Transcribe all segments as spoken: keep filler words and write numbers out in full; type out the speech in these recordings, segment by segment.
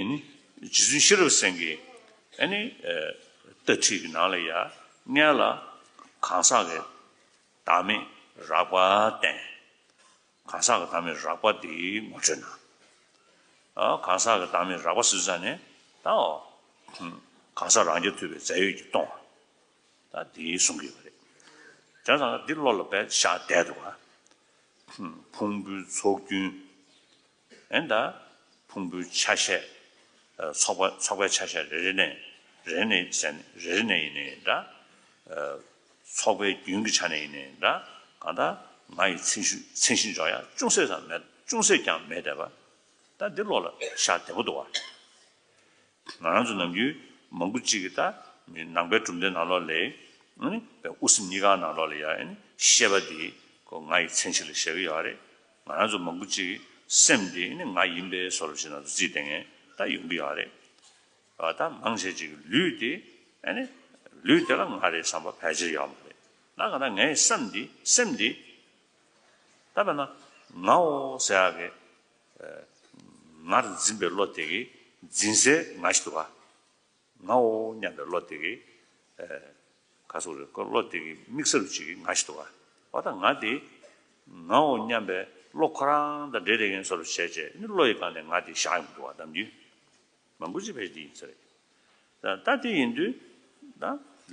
ནི་རྗེ་བཙུན་ཤེས་རབ་སེང་གེ་ཨ་ནི་ཨ་ལྟ་ཁྲིད་ཀྱི་ནང་ལ་ཡ་སྔོན་ལ་གང་ཟག་གི་བདག་མེད་རགས་པ་བསྟན། གང་ཟག་གི་བདག་མེད་རགས་པ་དེ་ངོ་སྤྲོད་གནང་། ཨ་གང་ཟག་གི་བདག་མེད་རགས་པ་ཟེར་ཙང་ནས་ད་ཨོ་གང་ཟག་རང་རྐྱ་ཐུབ་པའི་རྫས་ཡོད་ཀྱིས་སྟོང་བ། ད་དེ་གསུང་གི་ཡོད་པ་རེད། བྱས་ཙང་འདི་བློ་ལ་དཔེ་ཤར་བསྡད་འདུག་ག་ཕུང་པོའི་ཚོགས་རྒྱུན། ཨེ་ད། ཕུང་པོའི་ཆ་ཤས། ཚོགས་པ་ཚོགས་པའི་ཆ་ཤས་རེ་རེ་ནས་རེ་ནས་ཟེར་ནས་རེ་རེ་ནས་ཡིན་ནའི་འདྲ། ཚོགས་པའི་རྒྱུན་གྱི་ཆ་ནས་ཡིན་ནའི་འདྲ། གང་ལྟར་ང་ཡི་མཚན་གཞི་མཚན་གཞི་འཇོག་ཡ་ཅུང་ཟད་ཙམ་མེད་ཅུང་ཟད་ཀྱང་མེད་བསྡད་པ། ད་འདི་བློ་ལ་ཤར་བདེ་པོ་འདུག་བ། ང་རང་ཚོ་ནམ་རྒྱུན་མང་པོ་གཅིག་གིས་ད་ནང་པའི་གྲུབ་མཐའི་ནང་ལོགས་ལ་ཨ་ནི་དབུ་སེམས་གཉིས་ཀ་ནང་ལོགས་ལ་ཡ་ཨ་ནི་ཤེས་པ་འདི་ཁོ་ང་ཡི་མཚན་གཞི་ལ་བཞག་གི་ཡོད་རེད། ང་རང་ཚོ་མང་པོ་གཅིག་གིས་སེམས་འདི་ཨ་ནི་ང་ཡིན་པའི་བཟོ་འདྲ་ཞིག་ནང་དུ་བརྩིས་བསྡད་མཁན་ད་ཡོང་གི་ཡོད་རེད། ཨ་ད་མང་ཆེ་ཅིག་གིས་ལུས་འདི་ཨ་ནི་ལུས་འདི་ལ་ང་རེད་བསམ་པ་ཕལ་ཆེར་ཡོད་མ་རེད། ད་གང་ལྟར་ངའི་སེམས་འདི་སེམས་འདི་ད་དཔེར་ན་ངའོ་ཟེར་ཡག་གི་ཨ་ང་རུ་འཛིན་པའི་བློ་དེ་གིས་འཛིན་སའི་ང་ཞིག་འདུག་ག་ངའོ་སྙམ་པའི་བློ་དེ་གིས་ཨ་ག་ཟེར་དགོས་རེད། ཁོ་བློ་དེ་གིས་དམིགས་བསལ་ཅིག་གི་ང་ཞིག་འདུག་ག་འོ་ད་ང་དེ་ངའོ་སྙམ་པའི་བློ་ཁོ་རང་དང་འབྲེལ་བསྡད་མཁན་བཟོ་འདྲ་བྱས་བྱས་ནི་བློ་ཡི་སྒང་ནས་ང་དེ་བཞག་ཡོང་གི་འདུག་ག་ནམ་རྒྱུན། མང་པོ་ཅིག་ཕལ་ཆེར་དེ་ཡིན་ས་རེད། ད་ད་དེ་ཡིན་དུས་ད་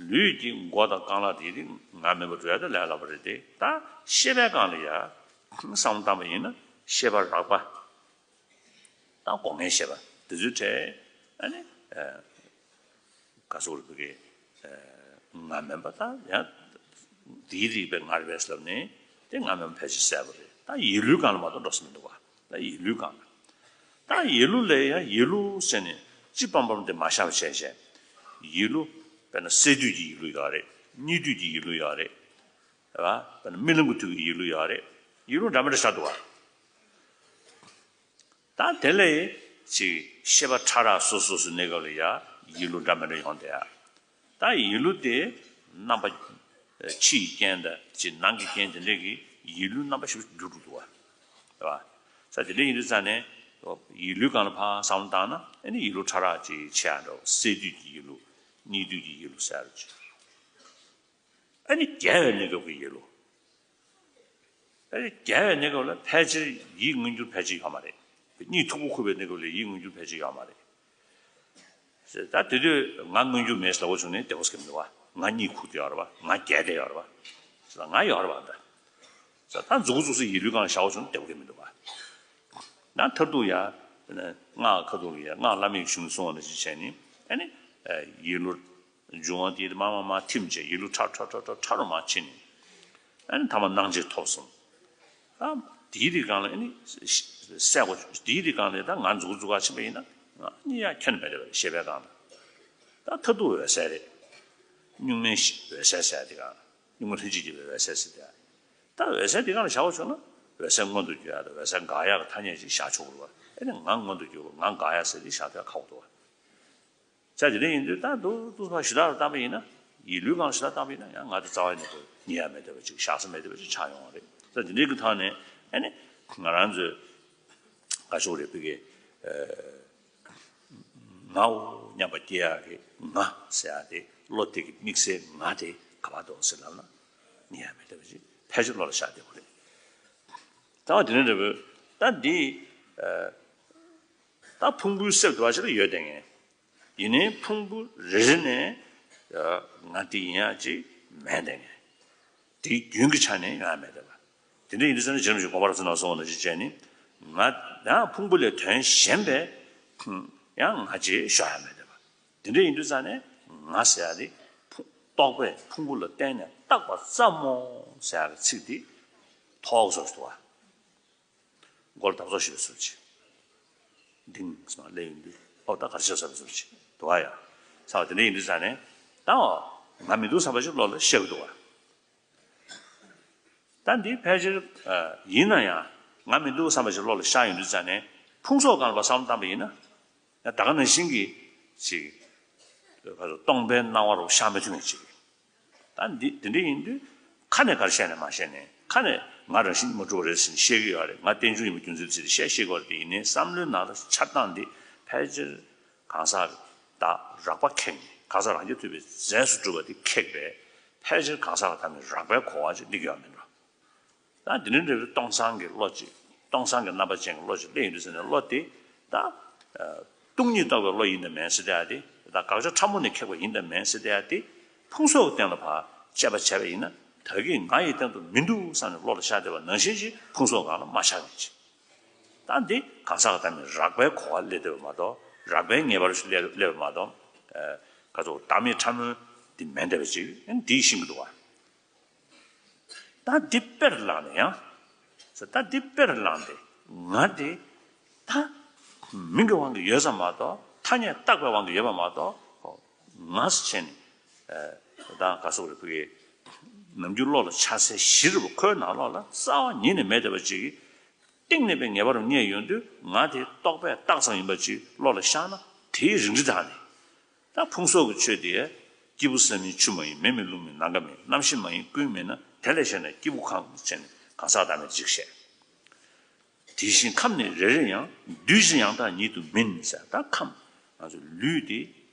ལུས་ཀྱི་མགོ་དང་རྐང་ལག་དེ་དེ་ང་མེད་པར་འགྲོ་ཡ་དེ་ལས་སླ་པོ་རེད་དེ། ད་ཤེས་པའི་སྒང་ལ་ཡ་བསམ་བློ་བཏང་པ་ཡིན་ན་ཤེས་པ་རགས་པ་དང་སྒོ་ལྔའི་ཤེས་པ་དེ་ཚོའི་གྲས་ཨ་ནི་ག་ཟེར་དགོས་རེད། བོད་སྐད་ང་མིན་པ་དང་ཡང་དེའི་རིགས་པའི་ང་རེད་པས་ལབ་ནས་དེ་ང་མིན་པ་ཕལ་ཆེར་གསལ་པོ་རེད། ད་ཡིད་ལུས་སྒང་ལ་མ་གཏོགས་འགྲོ་ས་མི་འདུག་ག་ད་ཡིད་ལུས་སྒང་ལ། ད་ཡིད་ལུས་ལ་ཡང་ཡིད་ལུས་ཟེར་ནས་སྤྱི་སྤམ་སྤམ་དེ་མ་བཞག་པ་བྱས་བྱས། ཡིད་ལུས་དཔེར་ན་སད་དུས་ཀྱི་ཡིད་ལུས་ཡོད་རེད། གཉིད་དུས་ཀྱི་ཡིད་ལུས་ཡོད་རེད། རེད་བ། དཔེར་ན་རྨི་ལམ་གྱི་དུས་ཀྱི་ཡིད་ལུས་ཡོད་རེད། ཡིད་ལུས་འདྲ་མི་འདྲ་ཆགས་འདུག་ག་ད་དེ་ལས་ཅིག་ཤེས་པ་ཕྲ་རགས་སོ་སོ་སོའི་གནས་སྐབས་ལ་ཡ་ཡིད་ལུས་འདྲ་མི་འདྲ་ཡོང་བསྡད་ཡ། ད་ཡིད་ལུས་དེ་རྣམ་པ་ཕྱི་ཡི་རྐྱེན་དང་ཅིག་ནང་གི་རྐྱེན་དེ་འདྲས་ཀྱིས་ཡིད་ལུས་རྣམ་པ་ཞིག་འགྱུར་འགྲོ་འདུག་བ། རེད་བ། ས་དེ་འདྲས་ཡིན་དུས་ཙང་ནས་ཡིད་ལུས་སྒང་ལ་ཕར་བསམ་བློ་བཏང་ན་ཨ་ནི་ཡིད་ལུས་ཕྲ་རགས་ཅིག་ཆེ་ཡ་འགྲོ། སད་དུས་ཀྱི་ཡིད་ལུས། གཉིད་དུས་ཀྱི་ཡིད་ལུས་ཟེར་ཡ་ཅིག་ཨ་ནི་རྒས་པའི་གནས་སྐབས་ཀྱི་ཡིད་ལུས། ཨ་ནི་རྒས་པའི་གནས་སྐབས་ལ་ཕལ་ཆེར་ཡིད་མངོན་གྱུར་ཕལ་ཆེར་ཡོད་མ་རེད། གཉིད་མཐུག་པོ་ཁུག་པའི་གནས་སྐབས་ལ་ཡིད་མངོན་གྱུར་ཕལ་ཆེར་ཡོད་མ་རེད། ད་དེ་དུས་ང་མངོན་གྱུར་མེད་ཟེར་བ་བྱུང་ནས་བདེ་པོ་ཟེར་གྱི་མི་འདུག་བ། ང་གཉིད་ཁུག་བསྡད་ཡོད་རེད་བ། ང་རྒས་བསྡད་ཡོད་རེད་བ། ང་ཡོད་རེད་བ་ད། ད་མཛུབ་གུ་བཙུགས་སའི་ཡིད་ལུས་སྒང་ལ་བཞག་པ་བྱུང་ན་བདེ་པོ་གང་མི་འདུག་བ། ན་མཐར་ཐུག་ཡ། སྔགས་ཁ་ཐུག་ལ་ཡ་སྔགས་བླ་མེད་གཞུང་གསུང་བ་ནང་བཞིན་བྱས་ནས་ཨ་ནི། ཡིད་ལུས། འབྱུང་བ་དེ་མར་མར་མར་ཐིམ་བྱས་ཡིད་ལུས་ཕྲ་ཕྲ་ཕྲ་ཕྲ་ཕྲ་རུ་མར་ཕྱིན་ནས། ཨ་ནི་ཐ་མ་སྣང་མཆེད་ཐོབ་སོང་། ཨ་དེའི་རིགས་སྒང་ལ་ཨ་ནི་གསལ་པོ་དེའི་རིགས་སྒང་ལ་ད་ང་མཛུབ་གུ་བཙུགས་ག་ཕྱིན་པ་ཡིན་ན་ཨ་ནི་ཡ་ཁྱོན་ནས་མེད་རེད་པ། ཤེས་པའི་སྒང་ལ། ད་མཐར་ཐུག་འོད་གསལ་རེད། གཉུག་མའི་འོད་གསལ་ཟེར་ཡ་དེ་སྒང་ལ། གཉུག་མ་ལྷན་ཅིག་སྐྱེས་པའི་འོད་གསལ་ཟེར་དེ། ད་འོད་གསལ་དེ་སྒང་ལ་བཞག་པ་བྱུང་ན་འོད་གསལ་མངོན་དུ་གྱུར་ཡ་དང་འོད་གསལ་འགག་ཡ་གི་ཐ་སྙད་ཅིག་བཞག་ཆོག་གི་རེད་བ། ཨ་ནི་ང་མངོན་དུ་གྱུར་བ་ང་འགག་ཡ་ཟེར་དེ་བཞག་ཐུབ་ཡ་ཁག་པོ་འདུག་བ། ས་དེ་འདྲ་ཡིན་དུས་ད་འདུག་འདུག་ཕར་ཞུ་དག་ལ་བཏང་པ་ཡིན་ན། ཡིད་ལུས་སྒང་ཞུ་དག་བཏང་པ་ཡིན་ན་ཡང་ང་དེ་རྩ་བ་ནས་ཁོ་རྙེད་ཡ་མེད་བསྡད་པ་ཅིག་བཞག་ས་མེད་བསྡད་པ་ཅིག་ཆགས་ཡོང་བ་རེད། ས་དེ་འདྲའི་གི་ཐོག་ནས་ཨ་ནི་ང་རང་ཚོའི་དགའ་ཕྱོགས་རེད་པའི་གི་ངའོ་སྙམ་པ་སྐྱེ་ཡ་གི་ང་ཟེར་ཡ་དེ་བློ་དེ་གི་དམིགས་བསལ་ང་དེ་ག་པར་འདུག་ཟེར་ལབ་ན་རྙེད་ཡ་མེད་བསྡད་པ་ཅིག་ཕལ་ཆེར་བློ་ལ་ཤར་བསྡད་པ་རེད། ད་བ་དེ་འདྲ་འདྲ་པོ་ད་འདི། ད་ཕུང་པོའི་གསེབ་དེ་བ་ཞིག་ལ་ཡོད་བསྡད་མཁན། ཡིན་ནའི་ཕུང་པོ་རེ་རེ་ནས་ང་དེ་ཡིན་ཡག་ཅིག་མེད་བསྡད་མཁན། དེའི་རྒྱུན་གྱི་ཆ་ནས་ཡོང་ཡག་མེད་བསྡད་པ། དེ་འདྲ་ཡིན་དུས་ཙང་ནས་རྗེ་རིན་པོ་ཆེ་གོང་མ་རབ་གསལ་ནང་གསུངས་པ་ནང་བཞིན་བྱས་ནས། ང་ཡང་ཕུང་པོ་ལས་དོན་གཞན་པའི་ཡང་ང་ཅིག་ཤོར་ཡག་མེད་བསྡད་པ། དེ་འདྲ་ཡིན་དུས་ཙང་ནས་ང་ཟེར་ཡག་དེ་ཕུང་རྟོག་པས་ཕུང་པོ་ལ་བརྟེན་ནས་བཏགས་པ་ཙམ་མོ་ཟེར་ཡག་གི་ཚིག་དེ་ཐོག་སོ་སོ་བ། མགོ་ལ་འདབ་ཆགས་ཤོར་བའི་ཚུལ་གྱིས། ལྡིང་ཟེར་ནས་སླེབས་ཡོང་དུས་ཨོ་ད་ག་རེ་བྱས་སོང་བའི་ཚུལ་གྱིས་འདུག་ག་ཡ། ཚ་བ་དེ་འདྲ་ཡིན་དུས་ཙང་ནས་ད་ང་མི་འདུག་བསམ་པ་ཞིག་བློ་ལ་ཤར་གྱི་འདུག་ག་ད་འདི་ཕལ་ཆེར་ཡིན་ན་ཡང་ང་མི་འདུག་བསམ་པ་ཞིག་བློ་ལ་ཤར་ཡོང་དུས་ཙང་ནས་ཕུང་སོགས་སྒང་ལ་བསམ་བློ་བཏང་པ་ཡིན་ན། ད་ག་ནང་བཞིན་གྱི་ཅིག་སྟོང་པའི་སྣང་བ་རུ་ཤར་མི་ཐུབ་མཁན་ཅིག་ད་འདི་དེ་འདྲ་ཡིན་དུས་ཁ་ནས་ག་རེ་བཤད་ནས་མ་བཤད་ནས་ཁ་ནས་ང་རང་བཞིན་ཉིད་མ་གྲུབ་པ་རེད་ཟེར་ནས་བཤད་ཀྱི་ཡོད་རེད། ང་རྟེན་འབྱུང་ཡིན་པའི་རྒྱུ་མཚན་ཟེར་ཏེ་བཤད་བཤད་ཀྱི་ཡོད་རེད། དེ་ཡིན་ནའི་བསམ་བློའི་ནང་ལ་འཆར་སྟངས་འདི་ ཕལ་ཆེར་གང་ཟག་གི་བདག་རགས་པ་ཁེགས་ནས་གང་ཟག་རང་རྐྱ་ཐུབ་པའི་རྫས་སུ་གྲུབ་པ་དེ་ཁེགས་པས་ཕལ་ཆེར་གང་ཟག་ལ་ལྟ་མིན་རགས་པའི་གོ་བ་ཅིག་སླེབས་ཀྱི་ཡོད་མིན་འགྲོ། ད་འདི་ནི་འདྲ་བའི་སྟོང་སང་གི་བློ་ཅིག་སྟོང་སང་གི་རྣམ་པ་ཅན་གྱི་བློ་ཅིག་སླེབས་ཡོང་དུས་ཟེར་ནས་བློ་དེ་ད་སྟོང་ཉིད་རྟོགས་པའི་བློ་ཡིན་དང་མིན་ཟེར་བསྡད་ཡ་དེ་ད་དགག་བྱ་ཕྲ་མོ་ནས་ཁེགས་པ་ཡིན་དང་མིན་ཟེར་བསྡད་ཡ་དེ་ཕུང་སོགས་ཀྱི་སྟེང་ལ་ཕར་དཔྱད་པ་བྱས་པ་ཡིན་ན་ད་གིན་ང་ཡི་སྟེང་དུ་མི་འདུག་བསམ་ནས་བློ་ལ་ཤར་བསྡད་པ་ནང་བཞིན་ཞིག་ཕུང་སོགས་སྒང་ལ་མ་ཤར་ནས་ཅིག་ད་འདི་གང་ཟག་ལ་ལྟ་མིན་རགས་པའི་གོ་བ་སླེབས་བསྡད་པ་མ་གཏོགས་རགས་པའི་ངེས་པ་རུ་ཞིག་སླེབས་སླེབས་པ་མ་གཏོགས་ཨ་ག་ཚོད་བདག་མེད་ཕྲ་མོ་འདི་མིན་འདྲ་བ་ཅིག་འདི་ཤེས་ཀྱི་འདུག་བ། ད་འདི་དཔེར་བླངས་ནས་ཡང་། ད་འདི་དཔེར་བླངས་ཏེ་ང་འདི་ད་མིང་གི་དབང་གིས་ཡོད་ཙམ་མ་གཏོགས་ཐ་སྙད་བཏགས་པའི་དབང་གིས་ཡོད་པ་མ་གཏོགས་ང་ཟེར་བྱས་ནས་ད་ག་སོགས་རེ་ཕུ་གི་ནམ་རྒྱུན་བློ་ལ་འཆར་སའི་གཞི་རུ་ཁོའི་ནང་ལོགས་ལ་རྩ་བ་ཉིད་ནས་མེད་བསྡད་པ་ཅིག་གཏིང་ནས་པའི་ངེས་པ་རུ་རྙེད་ཡོང་དུས་ང་དེ་རྟོག་པས་བཏགས་ཙམ་ཡིན་པ་ཅིག་བློ་ལ་ཤར་ན་དེའི་རིགས་འགྲེ་དག་ནས། ད་ཕུང་སོགས་ཀྱི་ཆོས་དེ་སྐྱེས་བུ་ས་མིན་ཆུ་མ་ཡིན་མེ་མིན་རླུང་མིན་ནམ་མཁའ་མིན་རྣམ་ཤེས་མ་ཡིན་ཀུན་མིན་ན་དེ་ལས་གཞན་ན་སྐྱེས་བུ་གང་བྱས་ནས་གང་ཟག་བདག་མེད་ཅིག་བཤད། དེ་བཞིན་ཁམས་ནི་རེ་རེ་ཡང་འདུས་བྱས་ཡང་དག་ཉིད་དུ་མིན་ཟེར། ད་ཁམས་ང་ཚོ་ལུས་དེ་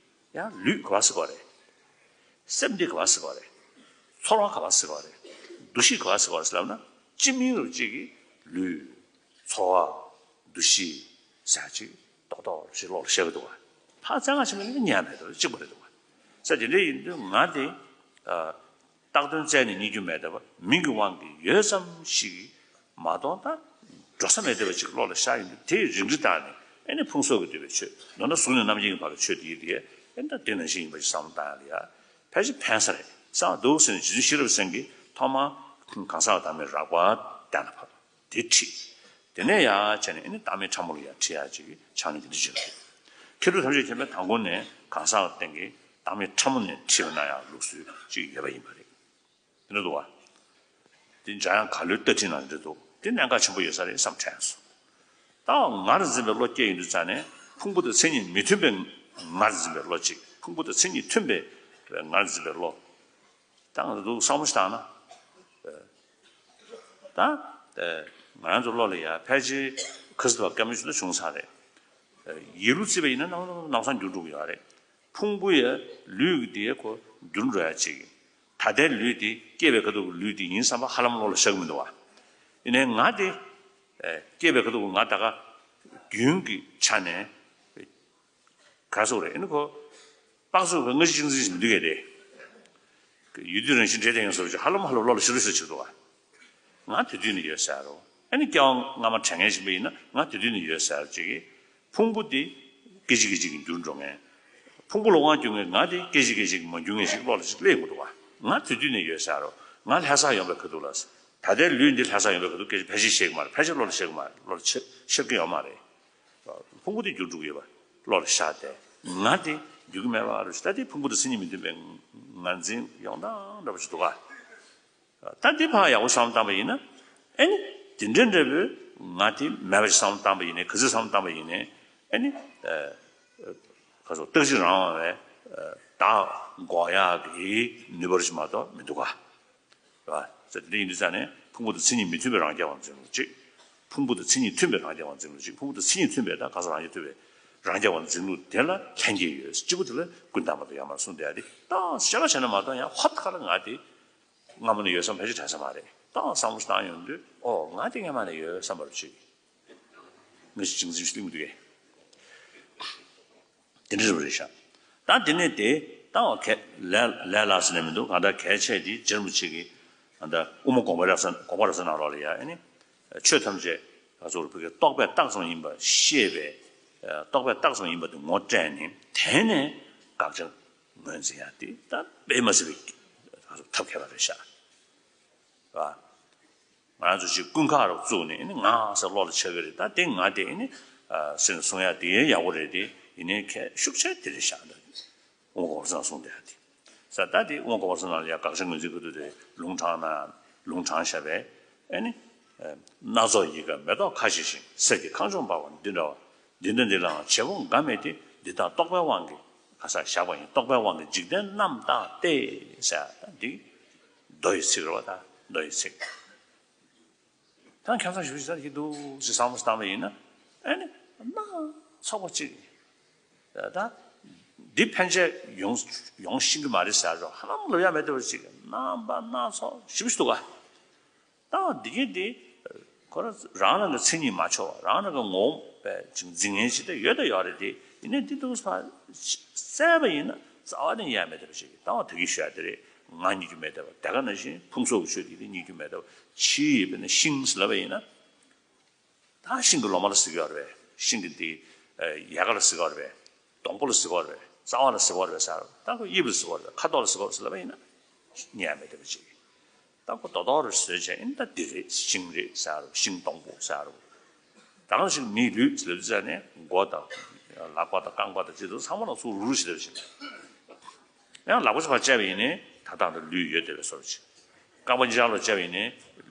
ཡང་ལུས་ག་བ་ཟེར་བ་རེད། སེམས་འདི་ག་བ་ཟེར་བ་རེད། ཚོར་བ་ག་བ་ཟེར་བ་རེད། འདུ་ཤེས་ག་བ་ཟེར་བ་རེད་ཟེར་ལབ་ན་སྤྱི་མིང་རུ་གཅིག་གིས་ལུས། ཚོར་བ། འདུ་ཤེས། ཟེར་ཅིག་རྡོག་རྡོག་ཞིག་ལོག་ལ་བཤད་ཀྱི་འདུག་བ། ཕར་བཙན་ང་ཞིག་མིན་ན་ཉན་མེད་དོ་གཅིག་པ་རེད་འདུག་བ། ས་དེ་འདྲ་ཡིན་དུས་ང་དེ་བཏགས་དོན་བཙལ་ནས་རྙེད་རྒྱུ་མེད་དོ་བ་མིང་གི་དབང་གིས་ཡོད་ཙམ་ཞིག་མ་གཏོགས་ད་འགྲོ་ས་མེད་བསྡད་པ་ཅིག་ལོག་ལ་ཤར་ཡོང་དུས་དེའི་རིགས་འགྲེ་བཏང་ནས་ཨེ་ནི་ཕུང་སོགས་ཀྱིས་བསྡུས་པའི་ཆོས་མདོར་ན་གཟུགས་ནས་རྣམ་མཁྱེན་གྱི་བར་གྱི་ཆོས་དེ་ཡིན་དེ་ཨེ་ནི་ད་དེ་ནང་བཞིན་ཡིན་པ་ཞིག་བསམ་བློ་བཏང་ཡ་ལ་ཡ་ཕལ་ཆེར་ཕན་ས་རེད་བསམ་འདུག་ཟེར་ནས་རྗེ་བཙུན་ཤེས་རབ་སེང་གེས་ཐོག་མར་གང་ཟག་བདག་མེད་རགས་པ་གཏན་ལ་ཕབ། དེ་ཁྲིད། དེ་ནས་ཡང་བྱས་ནས་ཨེ་ནི་བདག་མེད་ཕྲ་མོ་ལ་ཡང་ཁྲིད་ཡག་ཅིག་ཕྱག་ལེན་དེ་འདྲ་བྱེད་དགོས། མཁས་གྲུབ་ཐམས་ཅད་མཁྱེན་པས་དང་པོ་ནས་གང་ཟག་ལ་བརྟེན་གྱི་བདག་མེད་ཕྲ་མོ་ནས་ཁྲིད་པ་ན་ཡང་ལུགས་སྲོལ་ཅིག་ཡོད་པ་ཡིན་པ་རེད། དེ་འདྲ་འདུག་བ། དེ་འཇམ་དབྱངས་གར་ལོའི་ལྟ་ཁྲིད་ནང་འདྲ་འདུག་དེ་གནད་འགག་ཆེན་པོ་ཡོད་ས་རེད་བསམ་དྲན་སོང་། ད་ངར་འཛིན་པའི་བློ་སྐྱེ་ཡོང་དུས་ཙ་ནས་ཕུང་པོ་དང་མཚན་ཉིད་མི་མཐུན་པའི་ངར་འཛིན་པའི་བློ་གཅིག་ཕུང་པོ་དང་མཚན་ཉིད་མཐུན་པའི་ངར་འཛིན་པའི་བློ། ད་ང་ཚོ་བསམ་བློ་ཞིག་བཏང་ན། ད་ང་རང་ཚོ་བློ་ལ་ཡ་ཕལ་ཆེར་ཁ་སི་ཐ་བ་སྐད་མ་ཞིག་ལ་བྱུང་ཚར་རེད། ཡིད་ལུགས་བརྩིས་པ་ཡིན་ན་ནམ་ནམ་ནམ་སང་འགྱུར་འགྲོ་གི་ཡོད་རེད། ཕུང་པོ་ཡ་ལུས་ཀྱི་དེ་ཁོ་འགྱུར་འགྲོ་ཡ་ཅིག་ད་ལྟའི་ལུས་དེ་སྐྱེས་པའི་ཁ་ཐུག་གི་ལུས་དེ་ཡིན་བསམ་པ་ཧ་ལམ་བློ་ལ་ཤར་གི་མི་འདུག་བ། ཡིན་ནའི་ང་དེ་སྐྱེས་པའི་ཁ་ཐུག་གི་ང་ད་ག་རྒྱུན་གྱི་ཆ་ནས། ག་སོགས་རེད་ཨ་ནི་ཁོ། དཔག་ཚོད་ཀྱི་སྔ་ཕྱི་གཅིག་མཚུངས་ཤིག་མི་འདུག་གས་རེད། ཡུལ་དུས་རང་བཞིན་འབྲེལ་ལྡན་ཡང་སོགས་ཀྱི་ཧ་ལམ་ཧ་ལམ་བློ་ལ་ཤར་ཤར་ཆགས་འདུག་བ། ང་དེ་དུས་ནས་ཡོད་ཟེར་རོ། ཨ་ནི་སྐྱེ་བ་སྔ་མ་དྲན་མཁན་ཞིག་ཡིན་ན་ང་དེ་དུས་ནས་ཡོད་ཟེར་ཅིག་གིས། ཕུང་པོ་དེ་སྐད་ཅིག་སྐད་ཅིག་གིས་འགྱུར་འགྲོ་མཁན། ཕུང་པོ་ལ་དབང་བསྒྱུར་མཁན་ང་དེ་སྐད་ཅིག་སྐད་ཅིག་གིས་མ་འགྱུར་མཁན་ཞིག་བློ་ལ་ཞིག་སླེབས་ཡོང་གི་འདུག་བ། ང་དེ་དུས་ནས་ཡོད་ཟེར་རོ། ང་ལྷ་སར་ཡོང་པའི་ཁ་ཐུག་ལ། ད་ལྟའི་ལུས་འདི་ལྷ་སར་ཡོང་པའི་ཁ་ཐུག་སྐད་ཆ་བཤད་ཀྱི་མ་རེད། ཕལ་ཆེར་བློ་ལ་ཤར་གྱི་མ་རེད། བློ་ལ་ཤར་ཤར་གྱི་ཡོད་མ་རེད། ཕུང་པོ་དེ་འགྱུར་འགྲོ་གི་ཡོད་པ་བློ་ལ་ཤར་ཏེ་ང་དེ་འགྱུར་གྱི་མེད་པ་རུ་ཤར། ད་དེ་ཕུང་པོ་དང་མཚན་ཉིད་མི་མཐུན་པའི་ངར་འཛིན་ཡོང་སྟངས་འདྲ་པོ་ཞིག་འདུག་ག་ད་དེ་ཕར་ཡག་པོ་བསམ་བློ་བཏང་པ་ཡིན་ན་ཨེ་ནི་དེ་འདྲ་འདྲ་པོའི་ང་དེ་མེད་པ་ཞིག་བསམ་བློ་བཏང་པ་ཡིན་ནའི་ག་ཚོད་བསམ་བློ་བཏང་པ་ཡིན་ནའི་ཨེ་ནི་ཁ་སོགས་རྟག་གཅིག་རང་དབང་བའི་བདག་འགོག་ཡག་གི་ནུས་པ་རུ་ཞིག་མ་གཏོགས་མི་འདུག་ག་རེད་བ། ཟེར་དེ་འདྲ་ཡིན་དུས་ཙང་ནས་ཕུང་པོ་དང་མཚན་ཉིད་མི་མཐུན་པའི་རང་རྐྱ་དབང་འཛིན་ལུགས་གཅིག་ཕུང་པོ་དང་མཚན་ཉིད་མཐུན་པའི་རང་རྐྱ་དབང་འཛིན་ལུགས་གཅིག་ཕུང་པོ་དང་མཚན་ཉིད་མཐུན་པའི་ད་ག་ས་རང་རྐྱ་མཐུན་པའི་རང་རྐྱ་དབང་འཛིན་ལུགས་དེ་ལ་ལྷན་སྐྱེས་ཡོད། གཅིག་པུ་དེ་ལ་ཀུན་བརྟགས་མ་གཏོགས་ཡང་མ་གསུངས་བསྡད་དེ་ད་ཤ་ཁ་བྱས་ན་མ་གཏོགས་ཡང་ཧོབ་ཁ་ལ་ང་དེ་སྔ་མོ་ནས་ཡོད་བསམ་ཕལ་ཆེར་དྲན་ས་མ་རེད། ད་བསམ་བློ་བཏང་ཡོང་དུས་ཨོ་ང་དེ་སྔ་མ་ནས་ཡོད་བསམ་པ་རུ་ཅིག་ངེས་ཤེས་གཅིག་མཚུངས་ཤིག་གླེང་གི་འདུག་གས། དེ་འདྲ་རེད་ཤག་ད་དེ་ནས་དེ་ད་བ་གལ་ལས་ལས་ལ་ཟེར་ནས་མི་འདུག་གང་ལྟར་གལ་ཆེ་དེ་རྗེ་རིན་པོ་ཆེ་གིས་ད་ལྟ་དབུ་མ་དགོངས་པ་རབ་གསལ་དགོངས་པ་རབ་གསལ་ནང་ལོགས་ལ་ཡ་ཨ་ནི་ཆོས་ཐམས་ཅད་ང་ཚོར་བོད་ཀྱི་རྟོག་པས་བཏགས་ཙམ་ཡིན་པ་ཤེས་པས་རྟོག་པས་བཏགས་ཙམ་ཡིན་པ་དེ་ངོ་སྤྲད་ནས་དེ་ནས་དགག་བྱ་ངོས་འཛིན་ཡ་དེ་ད་དཔེ་མ་སྲིད་པའི་ཐབས་མཁས་པ་རེད་ཤག་ང་རང་ཚོ་ཅིག་ཀུན་ཁ་རུ་བཙུགས་ནས་ཨ་ནི་ང་ཟེར་བློ་ལ་ཆགས་ཀྱི་རེད། ད་དེ་ང་དེ་ཨ་ནི་ཟེར་ནས་གསུང་ཡ་དེ་ཡག་པོ་རེད། དེ་ཡིན་ནའི་ཁྱད་ཤུགས་ཆེ་དེ་རེད་ཤག་ད་དབུ་མ་དགོངས་པ་རབ་གསལ་གསུངས་བསྡད་ཡ་དེ་ས་ད་དེ་དབུ་མ་དགོངས་པ་རབ་གསལ་ནང་ལ་ཡ་དགག་བྱ་ངོས་འཛིན་གྱི་ཐོག་དེ་ལུང་དྲངས་ན་ལུང་དྲངས་བཞག་པས་ཨ་ནི་སྣ་ཚོགས་ཡིད་དགའ་མེ་ཏོག་ཁ་བཞད་བཞིན། གསེར་གྱི་ཁང་བྱོན་འབར་བ་འདི་འདྲ་བ། འདི་འདྲ་འདི་ལའང་བྱེད་པོ་འགའ་མེད་དེ། འདི་དག་རྟོག་པའི་དབང་གིས་ག་ས་བཞག་པ་ཡིན། རྟོག་པའི་དབང་གིས་འཇིག་རྟེན་རྣམས་དག་སྟེ་ཟེར་ད་འདི་མདོ་ཡི་ཚིག་རེད་བ། ད་མདོ་ཡི་ཚིག་ད་ཁྱབ་བསྒྲགས་ཞུ་ཞིག་ད་ཡིན་འདུག་ཅེས་བསམ་བློ་བཏང་བ་ཡིན་ན་ཨ་ནི་སྣ་ཚོགས་པ་ཅིག་ ད་འདི་ཕན་ཆད་ཡོང་ཡོང་ཤེས་ཀྱི་མ་རེད་ཟེར་རོ། ཧ་ལམ་ལབ་ཡ་མེད་པ་ཅིག་རྣམ་པ་སྣ་ཚོགས་ཞིབ་ཞིག་འདུག་ག་ད་འདི་གི་འདི་ཁོ་རང་རང་རང་གི་མཚན་ཉིད་མ་ཆོག་པ། རང་རང་གི་ངོ་བོ་པའི་ཅིག་འཛིན་མཁན་ཅིག་ད་ཡོད་ད་ཡོད་རེད། དེ་ཡིན་ནའི་འདི་འདུག་ས་བཙལ་བ་ཡིན་ན་རྩ་བ་ནས་ཡ་མེད་པ་ཅིག་ད་བ་ད་གི་ཤོད་ཡ་དེ་རེད། ང་རྙེད་རྒྱུ་མེད་ད་བ། དེ་ག་ནང་བཞིན་ཕུང་སོགས་ཀྱི་ཆོས་དེ་དེ་རྙེད་རྒྱུ་མེད་ད་བ། ཕྱིའི་དཔེར་ན་ཤིང་ཟེར་ལབ་པ་ཡིན་ན། ད་ཤིང་གི་ལོ་མ་ལ་ཟེར་གྱི་ཡོད་རེད་པས། ཤིང་གི་འདི་ཡལ་ག་ལ་ཟེར་གྱི་ཡོད་རེད་པས། སྡོང་པོ་ལ་ཟེར་གྱི་ཡོད་རེད་པས། རྩ་བ་ལ་ཟེར་གྱི་ཡོད་རེད་པས་ཟེར། ད་ཁོ་དབྱིབས་ལ་ཟེར་གྱི་ཡོད་རེད་པས། ཁ་དོག་ལ་ཟེར་གྱི་ཡོད་རེད་པས་ཟེར་ལབ་པ་ཡིན་ན་རྙེད་ཡ་མེད་པ་ཅིག་ད་ཁོ་རྡོག་རྡོག་རེ་བཟོས་བྱས་ཡིན་ད་འདི་རེད། ཤིང་རེད་ཟེར། ཤིང་སྡོང་པོ་ཟེར། ད་གང་ཞིག་མིའི་ལུས་ཟེར་དུས་ཙ་ནས་མགོ་དང་ལག་པ་དང་རྐང་པ་དང་ཅི་དང་ཚང་མ་ལ་ཚུར་རུ་རུ་ཞིག་ལབ་ཞིག་ཡང་ལག་པ་ཅིག་ཕར་བཅད་པ་ཡིན་ནའི་ད་ལྟ་འདི་ལུས་ཡོད་བསྡད་པའི་བཟོ་འདྲ་ཅིག་རྐང་པ་གཉིས་ཆར་ལ་བཅད་པ་ཡིན་ནའི་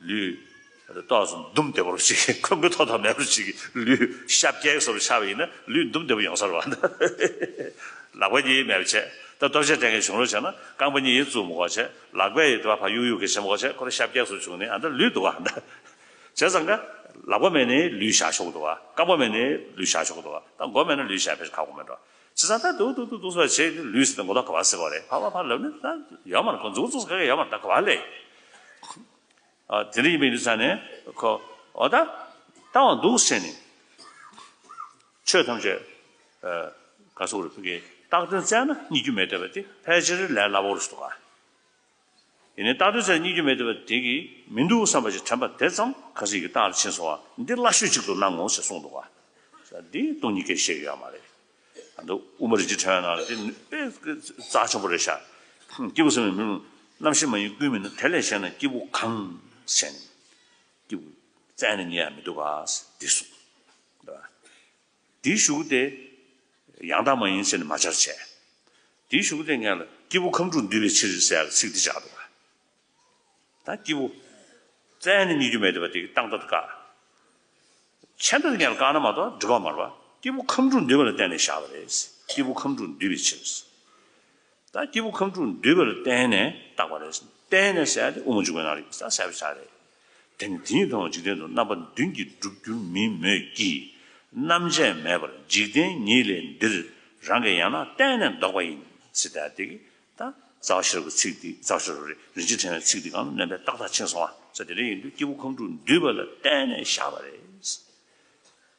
ལུས་ཏོག་ཙམ་འདུམ་བསྡད་པ་རུ་ཅིག་ཁོན་ཁོན་ཐོག་ཐོག་མེད་པ་རུ་ཅིག་ལུས་ཤ་བརྒྱད་བཟོ་འདྲ་ཆགས་པ་ཡིན་ན་ལུས་འདུམ་བསྡད་པ་ཡོང་ས་རེད་པ། ལག་པ་གཉིས་མེད་པ་བྱས། ད་ལྟོ་ཆས་སྤྲད་མཁན་བྱུང་རོགས་བྱས་ན་རྐང་པ་གཉིས་ཡིན་བཙུགས་མི་དགོས་བྱས། ལག་པས་ཡིན་དུ་བ་ཕར་གཡུག་གཡུག་གི་བྱེད་མི་དགོས་བྱས། ཁོ་རང་ཤ་བརྒྱད་བཟོ་བྱུང་ནས་ཨ་ད་ལུས་འདུག་ག་ད་བྱས་ཙང་ཀ་ལག་པ་མེད་ནའི་ལུས་བཞག་ཆོག་གི་འདུག་ག་རྐང་པ་མེད་ནའི་ལུས་བཞག་ཆོག་གི་འདུག་ག་ད་མགོ་མེད་ན་ལུས་བཞག་ཕེབས་ཁག་པོ་མེད་འགྲོ། བྱས་ཙང་ད་འདུག་འདུག་འདུག་འདུག་ཟེར་བྱས་ལུས་ཟེར་ཏེ་མགོ་ཐོག་ག་བ་ཟེར་བ་རེད། ཕར་ཕར་ཕར་ལབ་ནས་ད་ཡོད་མ་རེད། ཁོ་མཛུབ་བཙུགས་ས་ག་ག་ཡོད་མ་རེད། ད་ག་བ་ལས། ཨ་དེ་འདྲ་ཡིན་པའི་ཡིན་དུས་ཙ་ནས་ཁོ་འོ་ད་ལྟ་བ་འདུག་ཟེར་ནས་ཆོས་ཐམས་ཅད་ཨ་ག་སོགས་རེད། ཕ་གིའི་བཏགས་དོན་བཙལ་ན་རྙེད་རྒྱུ་མེད་བསྡད་པ་དེ་ཕལ་ཆེར་ལས་སླ་པོ་རེད་འདུག་ག་ཡིན་ནའི་བཏགས་དོན་བཙལ་ན་རྙེད་རྒྱུ་མེད་བསྡད་པ་དེ་གིས་མི་འདུག་བསམ་པ་ཞིག་དྲན་པ་དེ་ཙམ་ག་ཚོད་ཀྱི་རྟགས་ལ་ཕྱིན་སོང་བ་འདི་སླ་ཤོས་གཅིག་ཏུ་སྣང་ངོ་ཞེས་གསུངས་འདུག་ག་འདི་སྟོང་ཉིད་སྐད་བཤད་ཀྱི་ཡོད་མ་རེད། ཨ་ནི་དབུ་མ་རིན་ཆེན་ཕྲེང་བའི་ནང་ལ་དེ་དཔེ་རྩ་ཆེན་པོ་རེད་ཤག་སྐྱེས་བུ་སེམས་ནི་མི་རུང་། རྣམ་ཤེས་མ་ཡིན་ཀུན་མིན་ནོ། དེ་ལས་གཞན་ན་སྐྱེས་བུ་གང་ཟེར་ནས་སྐྱེས་བུ་བཙལ་ནས་རྙེད་ཡ་མི་འདུག་ག་འདི་གསུངས། འདི་ཞུ་དེ་ཡང་དག་མ་ཡིན་ཟེར་ནས་མ་སྦྱར་བྱས། འདི་ཞུ་དེ་ངས་ལ་སྐྱེས་བུ་ཁམས་དྲུག་འདུས་པའི་ཕྱིར་ཟེར་ཡ་ཚིག་འདི་བཞག་འདུག་ག་ད་སྐྱེས་བུ་བཙལ་ནས་རྙེད་རྒྱུ་མེད་བསྡད་པ་དེ་གི་རྟགས་མཐའ་དེ་བཀག་ཆད་མཐའ་དེ་ངས་ལ་བཀག་ན་མ་གཏོགས་འགྲིག་གི་མ་རེད་པ། སྐྱེས་བུ་ཁམས་དྲུག་འདུས་པ་ལ་བརྟེན་ནས་བཞག་པ་རེད། སྐྱེས་བུ་ཁམས་དྲུག་འདུས་པའི་ཕྱིར། ད་སྐྱེས་བུ་ཁམས་དྲུག་འདུས་པ་ལ་བརྟེན་ནས་བཏགས་པ་རེད། བརྟེན་ནས་ཟེར་ཡ་དེ་དབུ་མ་འཇུག་པའི་ནང་ལ་ཡོད་ས་གསལ་པོ་ཆགས་རེད། དེ་ནི་དེ་ཉིད་མཐོང་བ་འཇིག་རྟེན་དུ་རྣམ་པ་བདུན་གྱིས་གྲུབ་འགྱུར་མིན་མོད་ཀྱི། རྣམ་དཔྱད་མེད་པར་འཇིག་རྟེན་ཉིད་ལས་འདིར་རང་གིས་ཡང་ན་བརྟེན་ནས་ལྡོག་པ་ཡིན་ཟེར། ད་དེ་གི་ད་རྩ་བ་ཤེས་རབ་ཀྱི་ཚིག་འདི་རྩ་བ་ཤེས་རབ་རེད། རིན་ཆེན་ཕྲེང་བའི་ཚིག་འདི་གང་ལ་ནན་པའི་རྟགས་ཐག་ཆོད་སོང་བ་ཟེར། དེ་འདྲ་ཡིན་དུས་སྐྱེས་བུ་ཁམས་དྲུག་འདུས་པ་ལ་བརྟེན་ནས་བཞག་པ་རེད།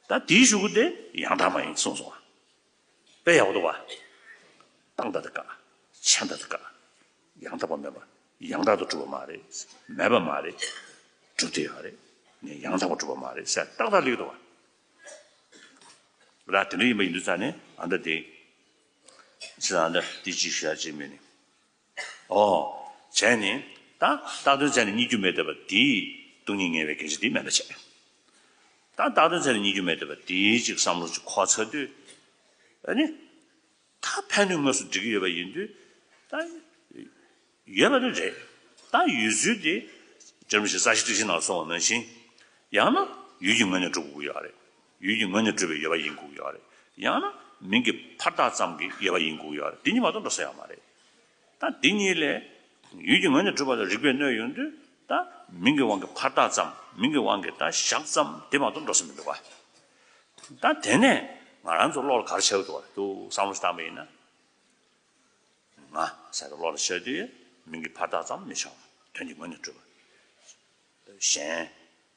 ད་དེའི་གཞུག་གུ་དེ་ཡང་དག་མ་ཡིན་གསུངས་སོང་བ། དཔེ་ཡག་པོ་འདུག་བ། རྟགས་མཐའ་དེ་བཀག་ཆད་མཐའ་དེ་བཀག་ཡང་དག་པ་མེད་པ། ཡང་དག་ཏུ་གྲུབ་པ་མ་རེད། མེད་པ་མ་རེད། གྲུབ་བསྡད་ཡོད་རེད། ངས་ཡང་དག་པ་གྲུབ་པ་མ་རེད་ཟེར་ཏག་ཏག་སླེབས་འདུག་བ། ལ་དེ་འདྲ་ཡིན་པ་ཡིན་དུས་ཙང་ནས་ཨ་མདའ་དེ་ཅི་ལ་ཨ་མདའ་དེ་ཅི་ཞུ་ཡ་ཅི་མེད་ནི། ཨོ། བྱས་ནས་ད་བཏགས་དོན་བཙལ་ནས་རྙེད་རྒྱུ་མེད་བསྡད་པ་དེས་སྟོང་ཉིད་ངེས་པའི་སྐད་ཆ་དེ་མེད་པ་བྱས། ད་བཏགས་དོན་བཙལ་ནས་རྙེད་རྒྱུ་མེད་བསྡད་པ་དེའི་ཅིག་བསམ་བློ་ཅིག་འཁོར་ཚར་དུས། ཨ་ནི། ད་ཕན་ནུས་དངོས་སུ་འགྲིག་གི་ཡོད་པ་ཡིན་དུས། ད་ཡོད་པ་ནི་རེད། ད་ཡོད་ཚུལ་དེ་སྤྱིར་བཏང་ཞིག་རྩ་ཤེ་ཏིག་ཤེ་ནང་ལ་གསུངས་པ་ནང་བཞིན། ཡང་ན་ཡུལ་གྱི་ངོས་ནས་གྲུབ་དགོས་ཀྱི་ཡོད་རེད། ཡུལ་གྱི་ངོས་ནས་གྲུབ་པའི་ཡོད་པ་ཡིན་དགོས་ཀྱི་ཡོད་རེད། ཡང་ན་མིང་གི་ཕར་རྟགས་ཙམ་གྱི་ཡོད་པ་ཡིན་དགོས་ཀྱི་ཡོད་རེད། དེ་གཉིས་མ་གཏོགས་འགྲོ་ས་ཡོད་མ་རེད། ད་འདི་གཉིས་ལས་ཡུལ་གྱི་ངོས་ནས་གྲུབ་པ་ལ་རིགས་པས་གནོད་ཡོང་དུས། ད་མིང་གི་དབང་གིས་ཕར་རྟགས་ཙམ། མིང་གི་དབང་གིས་ད་བཞག་ཙམ་དེ་མ་གཏོགས་འགྲོ་ས་མི་འདུག་བ། ད་དེ་ནས་ང་རང་ཚོ་བློ་ལ་ག་རེ་ཤར་གྱི་འདུག་བ་འདུག་བསམ་བློ་ཞིག་བཏང་པ་ཡིན་ན། ང་ཟེར་བ་བློ་ལ་ཤར་དུས་མིང་གི་ཕར་རྟགས་ཙམ་མི་བྱ་བ། དོན་གྱི་ངོས་ནས་གྲུབ་པ། གཞན།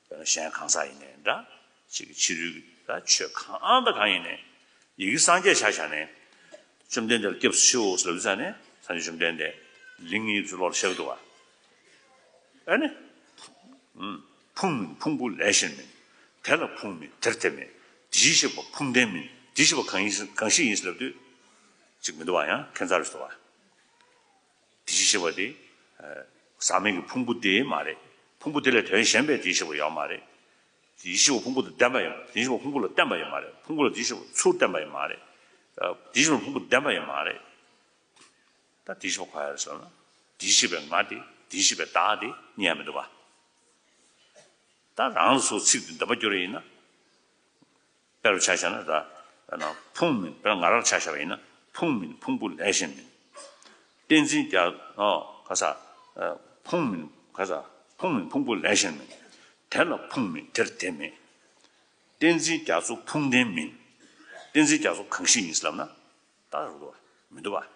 དཔེར་ན་གཞན་གང་ཟག་ཡིན་ནའི་འདྲ། ཅིག་གི་ཕྱི་རོལ་གྱི་ད་ཆོས་གང་དང་གང་ཡིན་ནའི། ཡི་གེ་སངས་རྒྱས་ཆ་བཞག་ནས། བཅོམ་ལྡན་འདས་ལ་སྐྱབས་སུ་མཆིའོ་ཟེར་བ་ཙ་ནས་སངས་རྒྱས་བཅོམ་ལྡན་འདས་ལིང་ངེ་ཡོད་པའི་བློ་ལ་ཤར་གྱི་འདུག་བ། ཨ་ནི། ཨུམ། ཕུང་མིན་ཕུང་པོ་ལས་གཞན་མིན། དེ་ལ་ཕུང་མིན་དེར་དེ་མེད། དེ་བཞིན་གཤེགས་པ་ཕུང་ལྡན་མིན། དེ་བཞིན་གཤེགས་པ་གང་ཡིན་གང་ཞིག་ཡིན་ཟེར་ལབ་དུས། ཅིག་མི་འདུག་བ། ཡང་ཁྱད་མཚར་རེ་སོང་བ། དེ་བཞིན་གཤེགས་པ་དེ། ཟག་མེད་ཀྱི་ཕུང་པོ་དེ་མ་རེད། ཕུང་པོ་དེ་ལས་དོན་གཞན་པའི་དེ་བཞིན་གཤེགས་པ་ཡོད་མ་རེད། དེ་བཞིན་གཤེགས་པ་ཕུང་པོ་དང་ལྡན་པ་ཡོད་མ་རེད། དེ་བཞིན་གཤེགས་པ་ཕུང་པོ་ལ་བརྟེན་པ་ཡོད་མ་རེད། ཕུང་པོ་ལ་དེ་བཞིན་གཤེགས་པ་ཚུར་བརྟེན་པ་ཡོད་མ་རེད། དེ་བཞིན་གཤེགས་པ་ཕུང་པོ་ལྡན་པ་ཡོད་མ་རེད། ད་དེ་བཞིན་གཤེགས་པ་གང་ཡིན་ཟེར་ན། དེ་བཞིན་གཤེགས་པའི་ང་དེ། དེ་བཞིན་གཤེགས་པའི་བདག་དེ་རྙེད་ཡ་མི་འདུག་བ། ད་རང་ལ་སོགས་ཚིག་དེ་འདོན་པ་སྐྱོར་ཡིན་ན། དཔེ་རུ་ཆ་བཞག་ན་ད། ཕུང་མིན། དཔེར་ན་ང་རང་ཆ་བཞག་པ་ཡིན་ན། ཕུང་མིན་ཕུང་པོ་ལས་གཞན་མིན། གཏན་འཛིན་རྒྱ། ཨོ། ག་ས། ཕུང་མིན། ག་ས། ཕུང་མིན་ཕུང་པོ་ལས་གཞན་མིན། དེ་ལ་ཕུང་མིན་དེར་དེ་མེད། གཏན་འཛིན་རྒྱ་མཚོ་ཕུང་ལྡན་མིན། གཏན་འཛིན་རྒྱ་མཚོ་གང་ཞིག་ཡིན་ཟེར་ལབ་ན། ད་རུ་འདུག་བ། མི་འདུག་བ།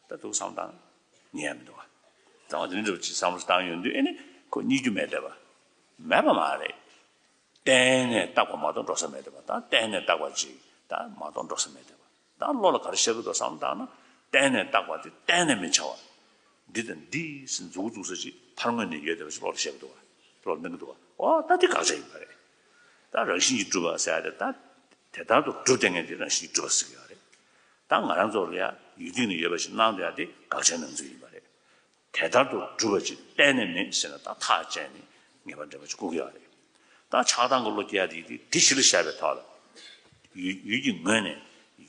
ད་འདུག་བསམ་བཏང་། ཉན་ཡ་མི་འདུག་བ། ད་འོ་དེ་འདྲ་ཅིག་བསམ་བློ་བཏང་ཡོང་དུས་ཨེ་ནི་ཁོ་རྙེད་རྒྱུ་མེད་བསྡད་པ། མེད་པ་མ་རེད། གཏན་ནས་བཏགས་པ་མ་གཏོགས་འགྲོ་ས་མེད་བསྡད་པ། ད་གཏན་ནས་བཏགས་པ་ཅིག་ད་མ་གཏོགས་འགྲོ་ས་མེད་བསྡད་པ། ད་བློ་ལ་ག་རེ་ཤར་གི་འདུག་བསམ་བཏང་ན། གཏན་ནས་བཏགས་པ་དེ་གཏན་ནས་མི་འཆའ་བ། འདི་དང་འདི་ཟེར་མཛུབ་གུ་བཙུགས་ས་ཅིག་ཕར་ངོས་ནས་ཡོད་བསྡད་པ་ཅིག་བློ་ལ་ཤར་གི་འདུག་བ། བློ་ལ་སྣང་གི་འདུག་བ། ཨོ་ད་འདི་དགག་བྱ་ཡིན་པ་རེད། ད་རང་བཞིན་གྱིས་གྲུབ་པ་ཟེར་ཡ་དེ། ད་དེ་ལྟར་དུ་གྲུབ་བསྡད་མཁན་དེ་རང་བཞིན་གྱིས་གྲུབ་པ་ཟེར་གྱི་ཡོད་རེད། ད་ང་རང་ཚོ་ལ་ཡ་ཡུལ་སྟེང་ན་ཡོད་པ་ཞིག་སྣང་བསྡད་ཡ་དེ་དགག་བྱའི་སྣང་ཚུལ་ཡིན་པ་རེད། དེ་ལྟར་དུ་གྲུབ་པ་ཅིག་གཏན་ནས་མེད་ཟེར་ན། ད་ཐག་བཅད་ནས་ངེས་པ་འདྲ་པོ་ཅིག་བཀོད་ཀྱི་ཡོད་རེད། ད་ཆགས་སྡང་གི་བློ་སྐྱེ་ཡ་དེ་དེ་གཞི་ལ་བཞག་པའི་ཐོག་ལ། ཡུལ་ཡུལ་གྱི་ངོས་ནས་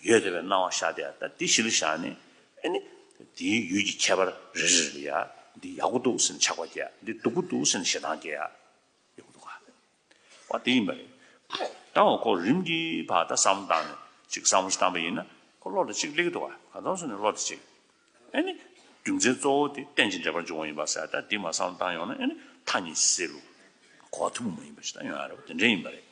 ཡོད་བསྡད་པའི་སྣང་བ་ཤར་བསྡད་ཡ། ད་དེ་གཞི་ལ་བཞག་ནས་ཨེ་ནི་དེའི་ཡུལ་གྱི་ཁྱད་པར་རེ་རེ་ལ་ཡ་འདི་ཡག་པོ་འདུག་ཟེར་ནས་ཆགས་པ་སྐྱེ་ཡ། འདི་སྡུག་པོ་འདུག་ཟེར་ནས་ཞེ་སྡང་སྐྱེ་ཡ། ཡག་པོ་འདུག་ག། བ་དེ་ཡིན་པ་རེད། ད་འོ་ཁོ་རིམ་གྱིས་ཕར་ད་བསམ་བློ་བཏང་ནས་ཅིག་བསམ་བློ་ཞིག་བཏང་པ་ཡིན་ན། ཁོ་བློ་ལ་ཅིག་སླེབས་ཀྱི་འདུག་ག། གང་ལྟར་སོང་ནས་བློ་དེ་ཅིག་ཨེ་ནི་རྒྱུ་མཚན་གཙོ་བོ་དེ་རྟེན་ཅིང་འབྲེལ་པར་འབྱུང་བ་ཡིན་པ་ཟེར། ད་འདི་མར་བསམ་བློ་བཏང་ཡོང་ན་ཨེ་ནི་མཐའ་གཉིས་སུ་འབྲེལ་ལུགས་གོ་ཐུབ་མ་ཡིན་པ་ཞིག་ད་ཡོང་ཡ་རེད་བ། དེ་འདྲ་ཡིན་པ་རེད།